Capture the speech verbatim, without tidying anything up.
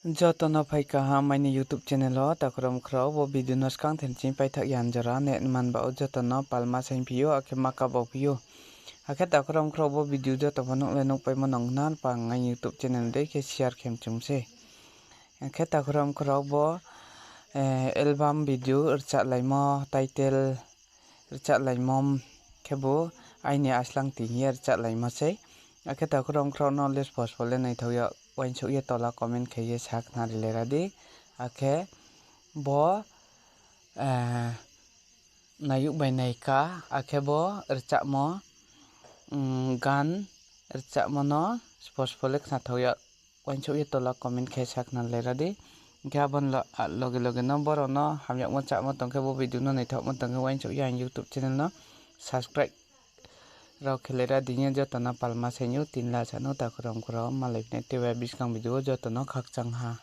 Joto no phai kaham aini YouTube channel wo, takhu rao mkhu rao bo video no skang the chini paithak ya jora net man ba ou joto no palma saingphi ou, akhe ma kabo phi ou. Akhe takhu rao mkhu rao bo video joto pho nuh le nuhpaimo nang khna pang aini YouTube channel dei khe share khe mchung sei. Akhe takhu rao mkhu rao bo, eh, album video rchahlaimo, title rchahlaimo khebu aini aslang ti hing ye rchahlaimo sei. Akhe takhu rao mkhu rao no le spo spo le naithao ya, uaingsouh ye tola comment khe ye sa khna ri le ra di. Akhe bo, eh, naiyouh bai naikha, akhe bo rchahmo, mm, gan rchahmo no spo spo le khnathao ya, uaingsouh ye tola comment khe sa khna ri le ra di. Hing khe abo ni lo-, a, loge loge no brao no hamyagmo chahmo tong khe bo video no naithaohmo tong khe uaingsouh ye ang YouTube channel no subscribe rao khe le ra di hing ye joto no palma saing ou, tini la sa nou takhu rao mkhu rao malai phinai tei bai buskang video wo joto no khakchang ha.